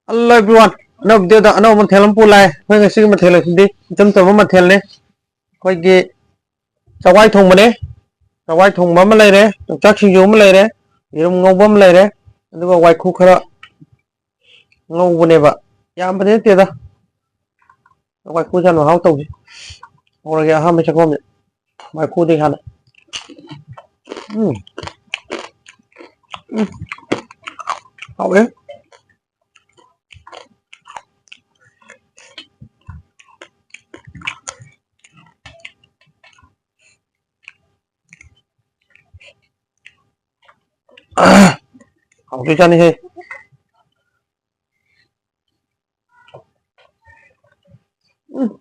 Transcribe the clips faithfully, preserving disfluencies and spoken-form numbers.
Hello everyone, ꯑꯅꯧꯕ video ꯗ ꯑꯅꯧꯕ ꯃꯊꯦꯜ ꯑꯃ ꯄꯨ ꯂꯥꯛꯑꯦ꯫ ꯑꯩꯈꯣꯏ ꯉꯁꯤꯒꯤ ꯃꯊꯦꯜ ꯑꯁꯤꯗꯤ ꯏꯆꯝ ꯆꯝꯕ ꯃꯊꯦꯜꯅꯤ꯫ ꯑꯩꯈꯣꯏꯒꯤ ꯆꯋꯥꯏ ꯊꯣꯡꯕꯅꯦ꯫ ꯆꯋꯥꯏ ꯊꯣꯡꯕ ꯑꯃ ꯂꯩꯔꯦ, ꯌꯣꯡꯆꯥꯛ ꯁꯤꯡꯖꯨ ꯑꯃ ꯂꯩꯔꯦ, ꯌꯦꯔꯨꯝ ꯉꯧꯕ ꯑꯃ ꯂꯩꯔꯦ, ꯑꯗꯨꯒ ꯋꯥꯏꯈꯨ ꯈꯔ ꯉꯧꯕꯅꯦꯕ꯫ ꯌꯥꯝꯕꯗꯤ ꯅꯠꯇꯦꯗ꯫ ꯋꯥꯏꯈꯨ ꯆꯥꯅ ꯃꯍꯥꯎ ꯇꯧꯁꯤ꯫ ꯍꯧꯔꯒꯦ ꯑꯍꯥꯟꯕ ꯆꯥꯛꯈꯨꯝꯁꯦ꯫ ꯋꯥꯏꯈꯨꯗꯒꯤ ꯍꯥꯟꯅ꯫ ꯎꯝ꯫ ꯎꯝ꯫ ꯍꯥꯎꯋꯦ꯫ ꯍꯥꯎꯗꯣꯏ ꯆꯥꯅꯤꯍꯦ꯫ ꯎꯝ꯫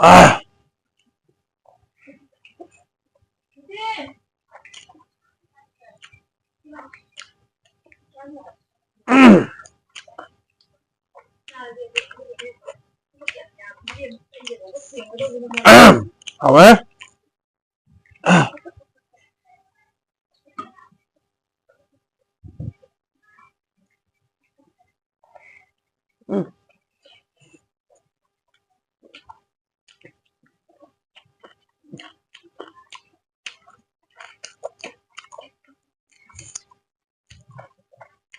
ꯑꯥ꯫ ꯍꯥꯎꯋꯦ꯫ ꯎꯝ꯫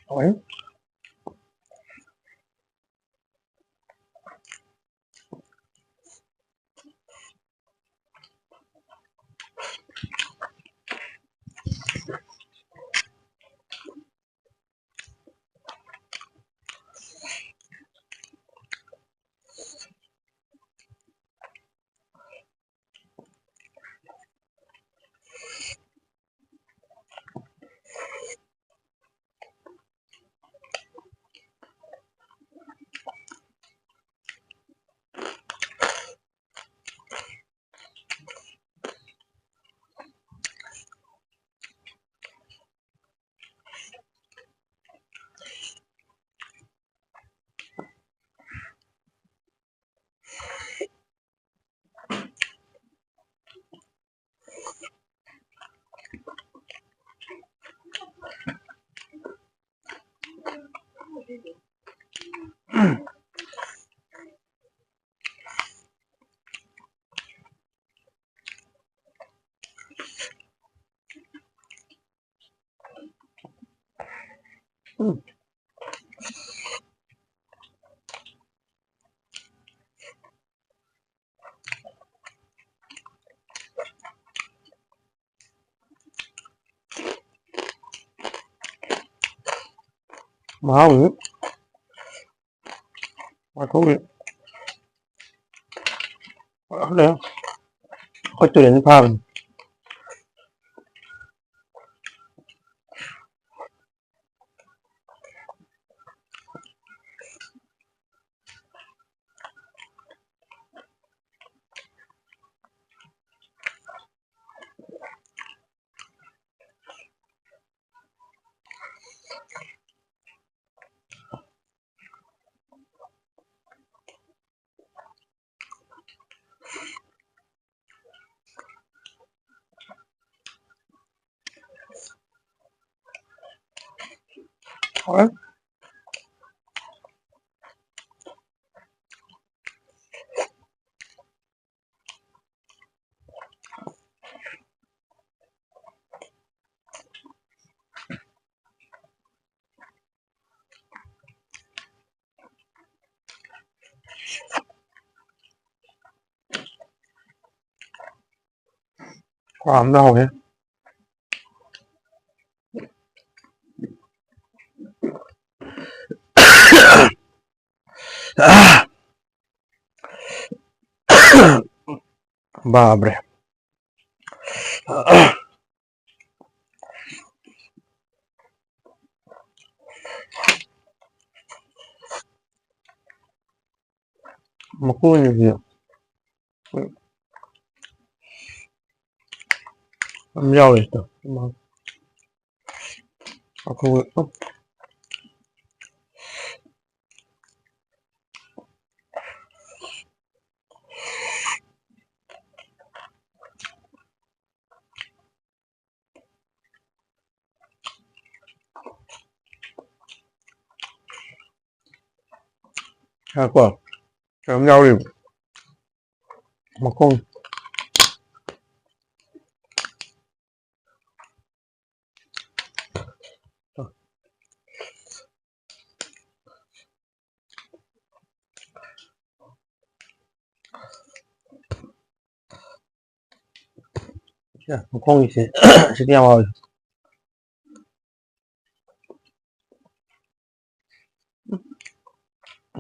ꯍꯥꯎꯋꯦ꯫ ꯃꯍꯥꯎꯁꯤ ꯋꯥꯊꯣꯛꯁꯤ ꯐꯖꯅ ꯂꯩ꯫ ꯑꯩꯈꯣꯏ ꯇꯨꯔꯦꯟꯗ ꯐꯥꯕꯅꯤ꯫ ꯍꯥꯎꯔꯦ꯫ ꯈ꯭ꯋꯥ ꯑꯝꯗ ꯍꯥꯎꯋꯦ꯫ ꯕꯥꯕ꯭ꯔꯦ꯫ ꯃꯀꯨꯅꯤꯁꯤ ꯌꯥꯝ ꯌꯥꯎꯔꯦ ꯁꯤꯗ꯫ ꯑꯩꯈꯣꯏ ꯉꯥꯏꯈꯣ, ꯀꯩꯅꯣꯝ ꯌꯥꯎꯔꯤ꯫ ꯃꯈꯣꯡ꯫ ꯁꯦ, ꯃꯈꯣꯡꯒꯤꯁꯦ ꯁꯤꯗꯤ ꯌꯥꯝ ꯍꯥꯎꯋꯤ꯫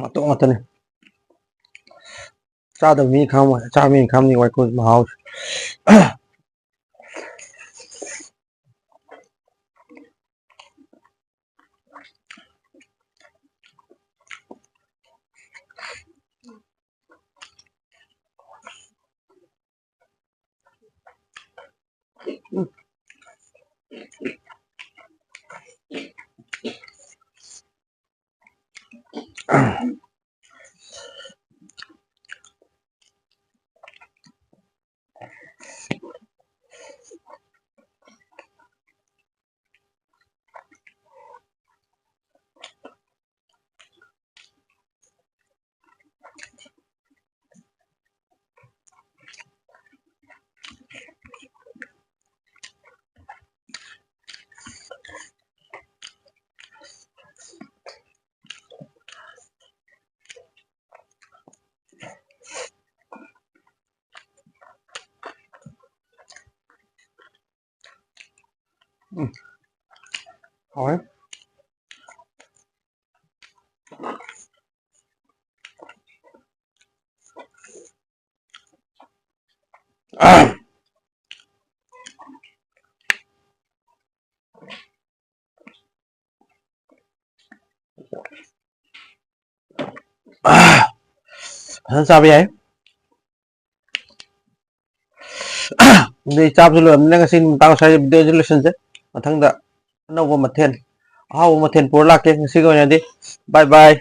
ꯃꯇꯣꯛ ꯉꯥꯛꯇꯅꯤ꯫ ꯆꯥꯗꯕ ꯃꯤ ꯈꯪꯉꯝꯃꯣꯏ, ꯆꯥꯕ ꯃꯤ ꯈꯪꯉꯝꯅꯤ ꯋꯥꯏꯈꯨ ꯃꯍꯥꯎꯁꯦ꯫ ꯎꯝ꯫ ꯍꯥꯎꯋꯦ꯫ ꯐꯖꯅ ꯆꯥꯕ ꯌꯥꯏ꯫ ꯑꯗꯨꯗꯤ ꯆꯥꯕꯁꯨ ꯂꯣꯏꯔꯕꯅꯤꯅ ꯉꯁꯤ ꯃꯇꯥꯡ ꯁ꯭ꯋꯥꯏꯗ ꯚꯤꯗꯤꯑꯣꯁꯤ ꯂꯣꯏꯁꯤꯟꯁꯦ꯫ ꯃꯊꯪꯗ ꯑꯅꯧꯕ ꯃꯊꯦꯜ, ꯑꯍꯥꯎꯕ ꯃꯊꯦꯜ ꯄꯨꯔ ꯂꯥꯛꯀꯦ꯫ ꯉꯁꯤꯒꯤ ꯑꯣꯏꯅꯗꯤ bye bye꯫